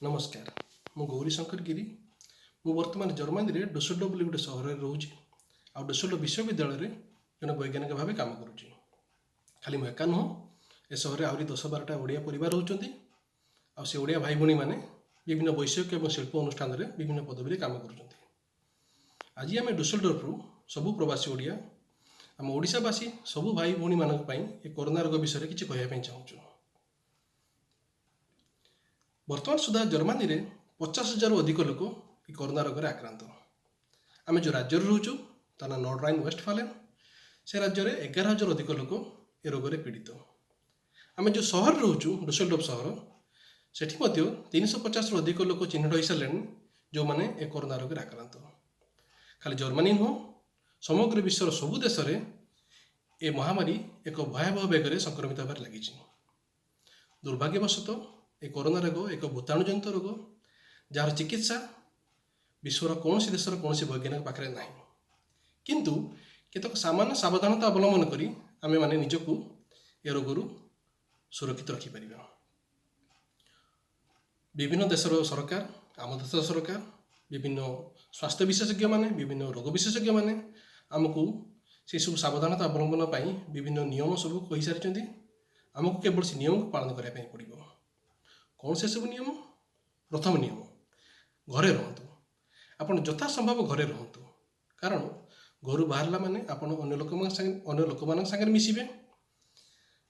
ନମସ୍କାର, ମୁଁ ଗୌରୀଶଙ୍କର ଗିରି। ମୁଁ ବର୍ତ୍ତମାନ ଜର୍ମାନୀରେ ଡୁସେଲଡୋର୍ଫ ବୋଲି ଗୋଟେ ସହରରେ ରହୁଛି ଆଉ ଡୁସେଲଡୋର୍ଫ ବିଶ୍ୱବିଦ୍ୟାଳୟରେ ଜଣେ ବୈଜ୍ଞାନିକ ଭାବେ କାମ କରୁଛି। ଖାଲି ମୁଁ ଏକା ନୁହଁ, ଏ ସହରରେ ଆହୁରି 10-12ଟା ଓଡ଼ିଆ ପରିବାର ରହୁଛନ୍ତି ଆଉ ସେ ଓଡ଼ିଆ ଭାଇ ଭଉଣୀମାନେ ବିଭିନ୍ନ ବୈଷୟିକ ଏବଂ ଶିଳ୍ପ ଅନୁଷ୍ଠାନରେ ବିଭିନ୍ନ ପଦବୀରେ କାମ କରୁଛନ୍ତି। ଆଜି ଆମେ ଡୁସେଲଡୋର୍ଫରୁ ସବୁ ପ୍ରବାସୀ ଓଡ଼ିଆ, ଆମ ଓଡ଼ିଶାବାସୀ ସବୁ ଭାଇ ଭଉଣୀମାନଙ୍କ ପାଇଁ ଏ କରୋନା ରୋଗ ବିଷୟରେ କିଛି କହିବା ପାଇଁ ଚାହୁଁଛୁ। ବର୍ତ୍ତମାନ ସୁଦ୍ଧା ଜର୍ମାନୀରେ 50,000ରୁ ଅଧିକ ଲୋକ ଏ କରୋନା ରୋଗରେ ଆକ୍ରାନ୍ତ। ଆମେ ଯେଉଁ ରାଜ୍ୟରେ ରହୁଛୁ, ତା ନାଁ ନର୍ଡ ରାଇନ୍ ୱେଷ୍ଟଫାଲେନ୍। ସେ ରାଜ୍ୟରେ 11,000 ଅଧିକ ଲୋକ ଏ ରୋଗରେ ପୀଡ଼ିତ। ଆମେ ଯେଉଁ ସହରରେ ରହୁଛୁ, ଡୁସେଲଡୋର୍ଫ ସହର, ସେଠି ମଧ୍ୟ 350ରୁ ଅଧିକ ଲୋକ ଚିହ୍ନଟ ହୋଇସାରିଲେଣି, ଯେଉଁମାନେ ଏ କରୋନା ରୋଗରେ ଆକ୍ରାନ୍ତ। ଖାଲି ଜର୍ମାନୀ ନୁହଁ, ସମଗ୍ର ବିଶ୍ୱର ସବୁ ଦେଶରେ ଏ ମହାମାରୀ ଏକ ଭୟାବହ ବେଗରେ ସଂକ୍ରମିତ ହେବାରେ ଲାଗିଛି। ଦୁର୍ଭାଗ୍ୟବଶତଃ ଏ କରୋନା ରୋଗ ଏକ ଭୂତାଣୁଜନିତ ରୋଗ, ଯାହାର ଚିକିତ୍ସା ବିଶ୍ୱର କୌଣସି ଦେଶର କୌଣସି ବୈଜ୍ଞାନିକ ପାଖରେ ନାହିଁ। କିନ୍ତୁ କେତେକ ସାମାନ୍ୟ ସାବଧାନତା ଅବଲମ୍ବନ କରି ଆମେମାନେ ନିଜକୁ ଏ ରୋଗରୁ ସୁରକ୍ଷିତ ରଖିପାରିବା। ବିଭିନ୍ନ ଦେଶର ସରକାର, ଆମ ଦେଶର ସରକାର, ବିଭିନ୍ନ ସ୍ୱାସ୍ଥ୍ୟ ବିଶେଷଜ୍ଞମାନେ, ବିଭିନ୍ନ ରୋଗ ବିଶେଷଜ୍ଞମାନେ ଆମକୁ ସେସବୁ ସାବଧାନତା ଅବଲମ୍ବନ ପାଇଁ ବିଭିନ୍ନ ନିୟମ ସବୁ କହିସାରିଛନ୍ତି। ଆମକୁ କେବଳ ସେ ନିୟମକୁ ପାଳନ କରିବା ପାଇଁ ପଡ଼ିବ। କ'ଣ ସେସବୁ ନିୟମ? ପ୍ରଥମ ନିୟମ, ଘରେ ରୁହନ୍ତୁ। ଆପଣ ଯଥା ସମ୍ଭବ ଘରେ ରୁହନ୍ତୁ, କାରଣ ଘରୁ ବାହାରିଲା ମାନେ ଆପଣ ଅନ୍ୟ ଲୋକମାନଙ୍କ ସାଙ୍ଗରେ ମିଶିବେ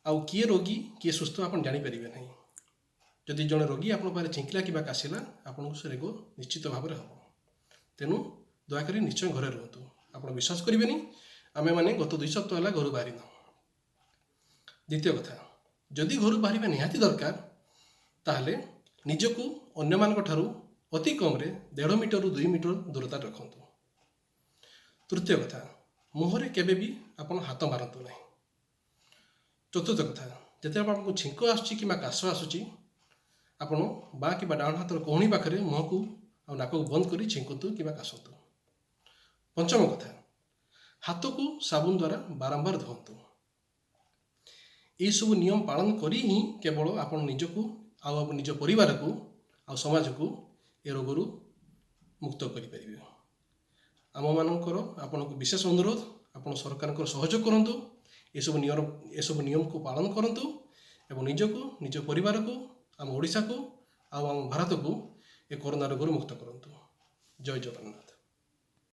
ଆଉ କିଏ ରୋଗୀ, କିଏ ସୁସ୍ଥ, ଆପଣ ଜାଣିପାରିବେ ନାହିଁ। ଯଦି ଜଣେ ରୋଗୀ ଆପଣଙ୍କ ପାଖରେ ଛିଙ୍କିଲା କିମ୍ବା କାଶିଲା, ଆପଣଙ୍କୁ ସେ ରୋଗ ନିଶ୍ଚିତ ଭାବରେ ହେବ। ତେଣୁ ଦୟାକରି ନିଶ୍ଚୟ ଘରେ ରୁହନ୍ତୁ। ଆପଣ ବିଶ୍ୱାସ କରିବେନି, ଆମେମାନେ ଗତ 2 ସପ୍ତାହ ହେଲା ଘରୁ ବାହାରିନୁ। ଦ୍ୱିତୀୟ କଥା, ଯଦି ଘରୁ ବାହାରିବା ନିହାତି ଦରକାର, ତାହେଲେ ନିଜକୁ ଅନ୍ୟମାନଙ୍କ ଠାରୁ ଅତି କମରେ 1.5 ମିଟରରୁ 2 ମିଟର ଦୂରତା ରଖନ୍ତୁ। ତୃତୀୟ କଥା, ମୁହଁରେ କେବେ ବି ଆପଣ ହାତ ମାରନ୍ତୁ ନାହିଁ। ଚତୁର୍ଥ କଥା, ଯେତେବେଳେ ଆପଣଙ୍କୁ ଛିଙ୍କ ଆସୁଛି କିମ୍ବା କାଶ ଆସୁଛି, ଆପଣ ବାଁ କିମ୍ବା ଡାହାଣ ହାତର କହୁଣୀ ପାଖରେ ମୁହଁକୁ ଆଉ ନାକକୁ ବନ୍ଦ କରି ଛିଙ୍କନ୍ତୁ କିମ୍ବା କାଶନ୍ତୁ। ପଞ୍ଚମ କଥା, ହାତକୁ ସାବୁନ ଦ୍ୱାରା ବାରମ୍ବାର ଧୁଅନ୍ତୁ। ଏହିସବୁ ନିୟମ ପାଳନ କରି ହିଁ କେବଳ ଆପଣ ନିଜକୁ ଆଉ ଆପଣ ନିଜ ପରିବାରକୁ ଆଉ ସମାଜକୁ ଏ ରୋଗରୁ ମୁକ୍ତ କରିପାରିବେ। ଆମମାନଙ୍କର ଆପଣଙ୍କୁ ବିଶେଷ ଅନୁରୋଧ, ଆପଣ ସରକାରଙ୍କର ସହଯୋଗ କରନ୍ତୁ, ଏସବୁ ନିୟମକୁ ପାଳନ କରନ୍ତୁ ଏବଂ ନିଜକୁ, ନିଜ ପରିବାରକୁ, ଆମ ଓଡ଼ିଶାକୁ ଆଉ ଆମ ଭାରତକୁ ଏ କରୋନା ରୋଗରୁ ମୁକ୍ତ କରନ୍ତୁ। ଜୟ ଜଗନ୍ନାଥ।